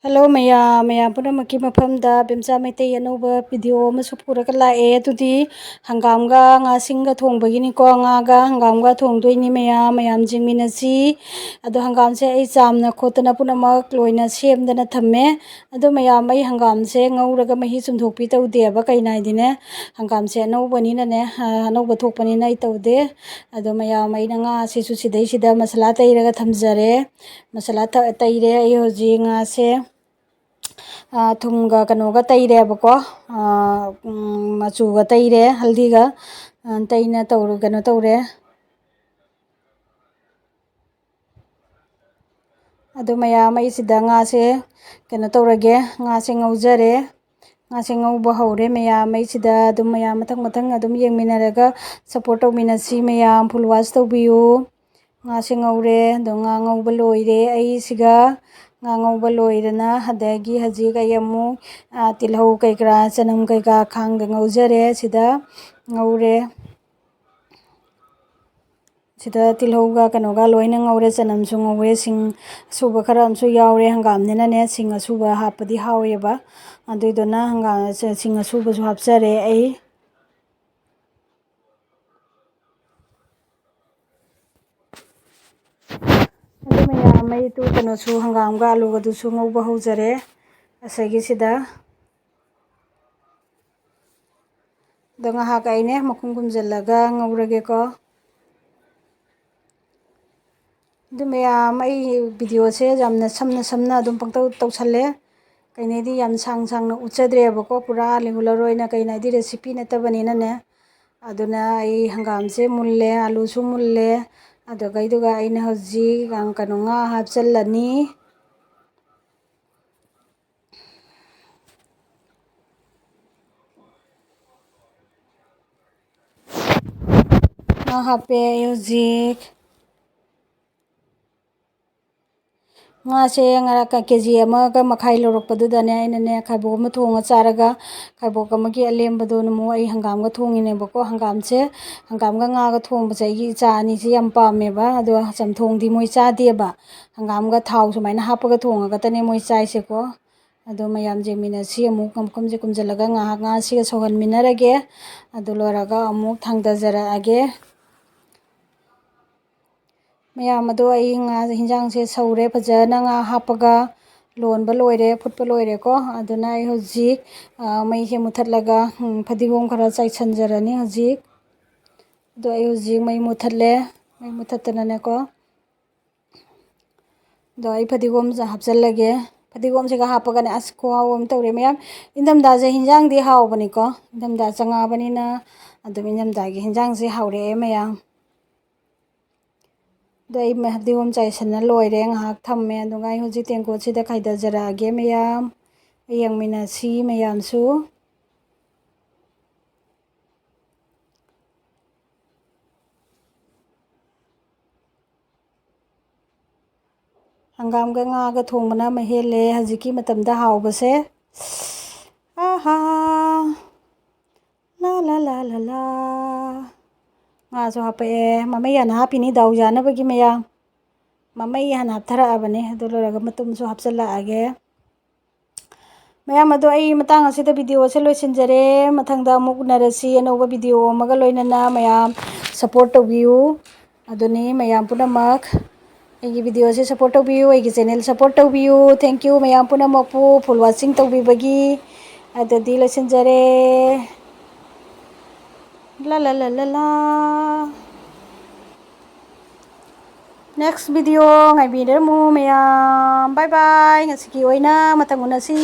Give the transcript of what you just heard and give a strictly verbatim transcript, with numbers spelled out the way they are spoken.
Hello ꯃꯌꯥꯝ, ꯃꯌꯥꯝ ꯄꯨꯝꯅꯃꯛꯀꯤ ꯃꯐꯝꯗ ꯕꯦꯝꯆꯥ ꯃꯩꯇꯩ ꯑꯅꯧꯕ video ꯑꯃꯁꯨ ꯄꯨꯔꯒ ꯂꯥꯛꯑꯦ꯫ ꯑꯗꯨꯗꯤ ꯍꯪꯒꯥꯝꯒ ꯉꯥꯁꯤꯡꯒ ꯊꯣꯡꯕꯒꯤꯅꯤꯀꯣ, ꯉꯥꯒ ꯍꯪꯒꯥꯝꯒ ꯊꯣꯡꯗꯣꯏꯅꯤ ꯃꯌꯥꯝ, ꯃꯌꯥꯝ ꯌꯦꯡꯃꯤꯟꯅꯁꯤ꯫ ꯑꯗꯣ ꯍꯪꯒꯥꯝꯁꯦ ꯑꯩ ꯆꯥꯝꯅ ꯈꯣꯠꯇꯅ ꯄꯨꯝꯅꯃꯛ ꯂꯣꯏꯅ ꯁꯦꯝꯗꯅ ꯊꯝꯃꯦ꯫ ꯑꯗꯣ ꯃꯌꯥꯝ, ꯑꯩ ꯍꯪꯒꯥꯝꯁꯦ ꯉꯧꯔꯒ ꯃꯍꯤ ꯆꯨꯝꯊꯣꯛꯄꯤ ꯇꯧꯗꯦꯕ꯫ ꯀꯩꯅꯣ ꯍꯥꯏꯗꯤꯅꯦ, ꯍꯪꯒꯥꯝꯁꯦ ꯑꯅꯧꯕꯅꯤꯅꯅꯦ, ꯑ, ꯑꯅꯧꯕ ꯊꯣꯛꯄꯅꯤꯅ ꯑꯩ ꯇꯧꯗꯦ꯫ ꯑꯗꯣ ꯃꯌꯥꯝ, ꯑꯩꯅ ꯉꯥꯁꯤꯁꯨ ꯁꯤꯗꯩꯁꯤꯗ ꯃꯁꯥꯂꯥ ꯇꯩꯔꯒ ꯊꯝꯖꯔꯦ꯫ ꯃꯁꯥꯂꯥ ꯇ-, ꯇꯩꯔꯦ ꯑꯩ ꯍꯧꯖꯤꯛ ꯉꯥꯁꯦ꯫ ꯑ, ꯊꯨꯝꯒ ꯀꯩꯅꯣꯒ ꯇꯩꯔꯦꯕꯀꯣ꯫ ꯑ, ꯎꯝ, ꯃꯆꯨꯒ ꯇꯩꯔꯦ, ꯍꯜꯗꯤꯒ, ꯑ, ꯇꯩꯅ ꯇꯧꯔ-, ꯀꯩꯅꯣ ꯇꯧꯔꯦ꯫ ꯑꯗꯨ ꯃꯌꯥꯝ, ꯑꯩ ꯁꯤꯗ ꯉꯥꯁꯦ ꯀꯩꯅꯣ ꯇꯧꯔꯒꯦ, ꯉꯥꯁꯦ ꯉꯧꯖꯔꯦ꯫ ꯉꯥꯁꯦ ꯉꯧꯕ ꯍꯧꯔꯦ ꯃꯌꯥꯝ꯫ ꯑꯩ ꯁꯤꯗ ꯑꯗꯨꯝ ꯃꯌꯥꯝ ꯃꯊꯪ ꯃꯊꯪ ꯑꯗꯨꯝ ꯌꯦꯡꯃꯤꯟꯅꯔꯒ support ꯇꯧꯃꯤꯟꯅꯁꯤ ꯃꯌꯥꯝ, full watch ꯇꯧꯕꯤꯌꯨ꯫ ꯉꯥꯁꯦ ꯉꯧꯔꯦ, ꯑꯗꯣ ꯉꯥ ꯉꯧꯕ ꯂꯣꯏꯔꯦ꯫ ꯑꯩ ꯁꯤꯒ ꯉꯥ ꯉꯧꯕ ꯂꯣꯏꯔꯅ, ꯑꯗꯒꯤ ꯍꯧꯖꯤꯛ ꯑꯩ ꯑꯃꯨꯛ, ꯑ, ꯇꯤꯜꯍꯧ ꯀꯩꯀꯔꯥ, ꯆꯅꯝ ꯀꯩꯀꯥ ꯈꯥꯡꯗ ꯉꯧꯖꯔꯦ꯫ ꯁꯤꯗ ꯉꯧꯔꯦ꯫ ꯁꯤꯗ ꯇꯤꯜꯍꯧꯒ ꯀꯩꯅꯣꯒ ꯂꯣꯏꯅ ꯉꯧꯔꯦ, ꯆꯅꯝꯁꯨ ꯉꯧꯔꯦ, ꯁꯤꯡ ꯑꯁꯨꯕ ꯈꯔ ꯑꯃꯁꯨ ꯌꯥꯎꯔꯦ꯫ ꯍꯪꯒꯥꯝꯅꯤꯅꯅꯦ, ꯁꯤꯡ ꯑꯁꯨꯕ ꯍꯥꯞꯄꯗꯤ ꯍꯥꯎꯋꯦꯕ꯫ ꯑꯗꯨꯏꯗꯨꯅ ꯍꯪꯒꯥꯝ, ꯁꯤꯡ ꯑꯁꯨꯕꯁꯨ ꯍꯥꯞꯆꯔꯦ ꯑꯩ꯫ ꯑꯗꯨ ꯃꯌꯥꯝ, ꯑꯩ ꯇꯨ ꯀꯩꯅꯣꯁꯨ, ꯍꯪꯒꯥꯝꯒ ꯑꯂꯨꯒꯗꯨꯁꯨ ꯉꯧꯕ ꯍꯧꯖꯔꯦ ꯉꯁꯥꯏꯒꯤꯁꯤꯗ꯫ ꯑꯗꯣ ꯉꯥꯏꯍꯥꯛ ꯑꯩꯅꯦ ꯃꯈꯨꯝ ꯈꯨꯝꯖꯤꯜꯂꯒ ꯉꯧꯔꯒꯦꯀꯣ꯫ ꯑꯗꯨ ꯃꯌꯥꯝ, ꯑꯩ video ꯁꯦ ꯌꯥꯝꯅ ꯁꯝꯅ ꯁꯝꯅ ꯑꯗꯨꯝ ꯄꯪꯇꯧ ꯇꯧꯁꯜꯂꯦ꯫ ꯀꯩꯅꯣꯗꯤ ꯌꯥꯝ ꯁꯥꯡ ꯁꯥꯡꯅ ꯎꯠꯆꯗ꯭ꯔꯦꯕꯀꯣ, ꯄꯨꯔꯥ regular ꯑꯣꯏꯅ, ꯀꯩꯅꯣ ꯍꯥꯏꯗꯤ recipe ꯅꯠꯇꯕꯅꯤꯅꯅꯦ꯫ ꯑꯗꯨꯅ ꯑꯩ ꯍꯪꯒꯥꯝꯁꯦ ꯃꯨꯜꯂꯦ, ꯑꯂꯨꯁꯨ ꯃꯨꯜꯂꯦ꯫ ꯑꯗꯨꯒꯩꯗꯨꯒ ꯑꯩꯅ ꯍꯧꯖꯤꯛ, ꯑ, ꯀꯩꯅꯣ, ꯉꯥ ꯍꯥꯞꯆꯜꯂꯅꯤ꯫ ꯉꯥ ꯍꯥꯞꯄꯦ ꯑꯩ ꯍꯧꯖꯤꯛ꯫ ꯉꯥꯁꯦ ꯉꯔꯥꯡ ꯀꯦ ꯖꯤ ꯑꯃꯒ ꯃꯈꯥꯏ ꯂꯧꯔꯛꯄꯗꯨꯗꯅꯦ, ꯑꯩꯅꯅꯦ ꯈꯥꯏꯕꯣꯛ ꯑꯃ ꯊꯣꯡꯉ ꯆꯥꯔꯒ, ꯈꯥꯏꯕꯣꯛ ꯑꯃꯒꯤ ꯑꯂꯦꯝꯕꯗꯣ ꯑꯃꯨꯛ ꯑꯩ ꯍꯪꯒꯥꯝꯒ ꯊꯣꯡꯉꯤꯅꯦꯕꯀꯣ꯫ ꯍꯪꯒꯥꯝꯁꯦ, ꯍꯪꯒꯥꯝꯒ ꯉꯥꯒ ꯊꯣꯡꯕꯁꯦ ꯑꯩꯒꯤ ꯏꯆꯥ ꯑꯅꯤꯁꯦ ꯌꯥꯝ ꯄꯥꯝꯃꯦꯕ꯫ ꯑꯗꯣ ꯆꯝꯊꯣꯡꯗꯤ ꯃꯣꯏ ꯆꯥꯗꯦꯕ꯫ ꯍꯪꯒꯥꯝꯒ ꯊꯥꯎ ꯁꯨꯃꯥꯏꯅ ꯍꯥꯞꯄꯒ ꯊꯣꯡꯉꯒꯇꯅꯦ ꯃꯣꯏ ꯆꯥꯏꯁꯦꯀꯣ꯫ ꯑꯗꯣ ꯃꯌꯥꯝ ꯌꯦꯡꯃꯤꯟꯅꯁꯤ꯫ ꯑꯃꯨꯛ ꯃꯈꯨꯝꯁꯦ ꯈꯨꯝꯖꯤꯜꯂꯒ ꯉꯥꯏꯍꯥꯛ ꯉꯥꯁꯤꯒ ꯁꯧꯍꯟꯃꯤꯟꯅꯔꯒꯦ꯫ ꯑꯗꯨ ꯂꯣꯏꯔꯒ ꯑꯃꯨꯛ ꯊꯥꯡꯗꯖꯔꯛꯑꯒꯦ꯫ ꯃꯌꯥꯝ ꯑꯗꯣ ꯑꯩ ꯉꯥ ꯍꯤꯟꯖꯥꯡꯁꯦ ꯁꯧꯔꯦ, ꯐꯖꯅ ꯉꯥ ꯍꯥꯞꯄꯒ ꯂꯣꯟꯕ ꯂꯣꯏꯔꯦ, ꯐꯨꯠꯄ ꯂꯣꯏꯔꯦꯀꯣ꯫ ꯑꯗꯨꯅ ꯑꯩ ꯍꯧꯖꯤꯛ, ꯑ, ꯃꯩꯁꯦ ꯃꯨꯊꯠꯂꯒ, ꯎꯝ, ꯐꯗꯤꯒꯣꯝ ꯈꯔ ꯆꯥꯏꯁꯟꯖꯔꯅꯤ ꯍꯧꯖꯤꯛ꯫ ꯑꯗꯣ ꯑꯩ ꯍꯧꯖꯤꯛ ꯃꯩ ꯃꯨꯊꯠꯂꯦ꯫ ꯃꯩ ꯃꯨꯊꯠꯇꯅꯅꯦꯀꯣ꯫ ꯑꯗꯣ ꯑꯩ ꯐꯗꯤꯒꯣꯝꯁꯦ ꯍꯥꯞꯆꯜꯂꯒꯦ꯫ ꯐꯗꯤꯒꯣꯝꯁꯤꯒ ꯍꯥꯞꯄꯒꯅꯦ, ꯑꯁ, ꯈꯨꯍꯥꯎ ꯑꯃ ꯇꯧꯔꯦ ꯃꯌꯥꯝ꯫ ꯏꯪꯊꯝꯊꯥꯁꯦ ꯍꯤꯟꯖꯥꯡꯗꯤ ꯍꯥꯎꯕꯅꯤꯀꯣ꯫ ꯏꯪꯊꯝꯊꯥ ꯆꯪꯉꯛꯑꯕꯅꯤꯅ ꯑꯗꯨꯝ ꯏꯪꯊꯝꯊꯥꯒꯤ ꯍꯤꯟꯖꯥꯡꯁꯦ ꯍꯥꯎꯔꯛꯑꯦ ꯃꯌꯥꯝ꯫ ꯑꯗꯣ ꯑꯩ ꯐꯗꯤꯒꯣꯝ ꯆꯥꯏꯁꯟꯅ ꯂꯣꯏꯔꯦ, ꯉꯥꯏꯍꯥꯛ ꯊꯝꯃꯦ꯫ ꯑꯗꯨꯒ ꯑꯩ ꯍꯧꯖꯤꯛ ꯇꯦꯡꯀꯣꯠꯁꯤꯗ ꯈꯥꯏꯗꯖꯔꯛꯑꯒꯦ ꯃꯌꯥꯝ꯫ ꯌꯦꯡꯃꯤꯟꯅꯁꯤ ꯃꯌꯥꯝꯁꯨ꯫ ꯍꯪꯒꯥꯝꯒ ꯉꯥꯒ ꯊꯣꯡꯕꯅ ꯑꯃ ꯍꯦꯜꯂꯦ ꯍꯧꯖꯤꯛꯀꯤ ꯃꯇꯝꯗ ꯍꯥꯎꯕꯁꯦ꯫ ꯑꯍꯥ꯫ ꯂꯥ, ꯂꯥ, ꯂꯥ, ꯂꯥ, ꯂꯥ꯫ ꯉꯥꯁꯨ ꯍꯥꯞꯄꯛꯑꯦ꯫ ꯃꯃꯩ ꯍꯥꯟꯅ ꯍꯥꯞꯄꯤꯅꯤ, ꯗꯥꯎ ꯌꯥꯅꯕꯒꯤ ꯃꯌꯥꯝ꯫ ꯃꯃꯩ ꯍꯥꯟꯅ ꯍꯥꯞꯊꯔꯛꯑꯕꯅꯦ꯫ ꯑꯗꯨ ꯂꯣꯏꯔꯒ ꯃꯇꯨꯝꯁꯨ ꯍꯥꯞꯆꯤꯜꯂꯛꯑꯒꯦ꯫ ꯃꯌꯥꯝ ꯑꯗꯣ, ꯑꯩ ꯃꯇꯥꯡ ꯑꯁꯤꯗ video ꯑꯁꯦ ꯂꯣꯏꯁꯤꯟꯖꯔꯦ꯫ ꯃꯊꯪꯗ ꯑꯃꯨꯛ ꯎꯅꯔꯁꯤ ꯑꯅꯧꯕ video ꯑꯃꯒ ꯂꯣꯏꯅꯅ꯫ ꯃꯌꯥꯝ support ꯇꯧꯕꯤꯌꯨ꯫ ꯑꯗꯨꯅꯤ ꯃꯌꯥꯝ ꯄꯨꯝꯅꯃꯛ꯫ ꯑꯩꯒꯤ video ꯑꯁꯦ support ꯇꯧꯕꯤꯌꯨ, ꯑꯩꯒꯤ channel support ꯇꯧꯕꯤꯌꯨ꯫ Thank you ꯃꯌꯥꯝ ꯄꯨꯝꯅꯃꯛꯄꯨ full watching ꯇꯧꯕꯤꯕꯒꯤ꯫ ꯑꯗꯨꯗꯤ ꯂꯣꯏꯁꯤꯟꯖꯔꯦ꯫ ꯂꯥ, ꯂꯥ, ꯂꯥ, ꯂꯥ, ꯂꯥ꯫ Next video ꯉꯥꯏꯕꯤꯔꯝꯃꯨ ꯃꯌꯥꯝ꯫ Bye bye꯫ ꯉꯁꯤꯒꯤ ꯑꯣꯏꯅ ꯃꯊꯪ ꯎꯅꯁꯤ꯫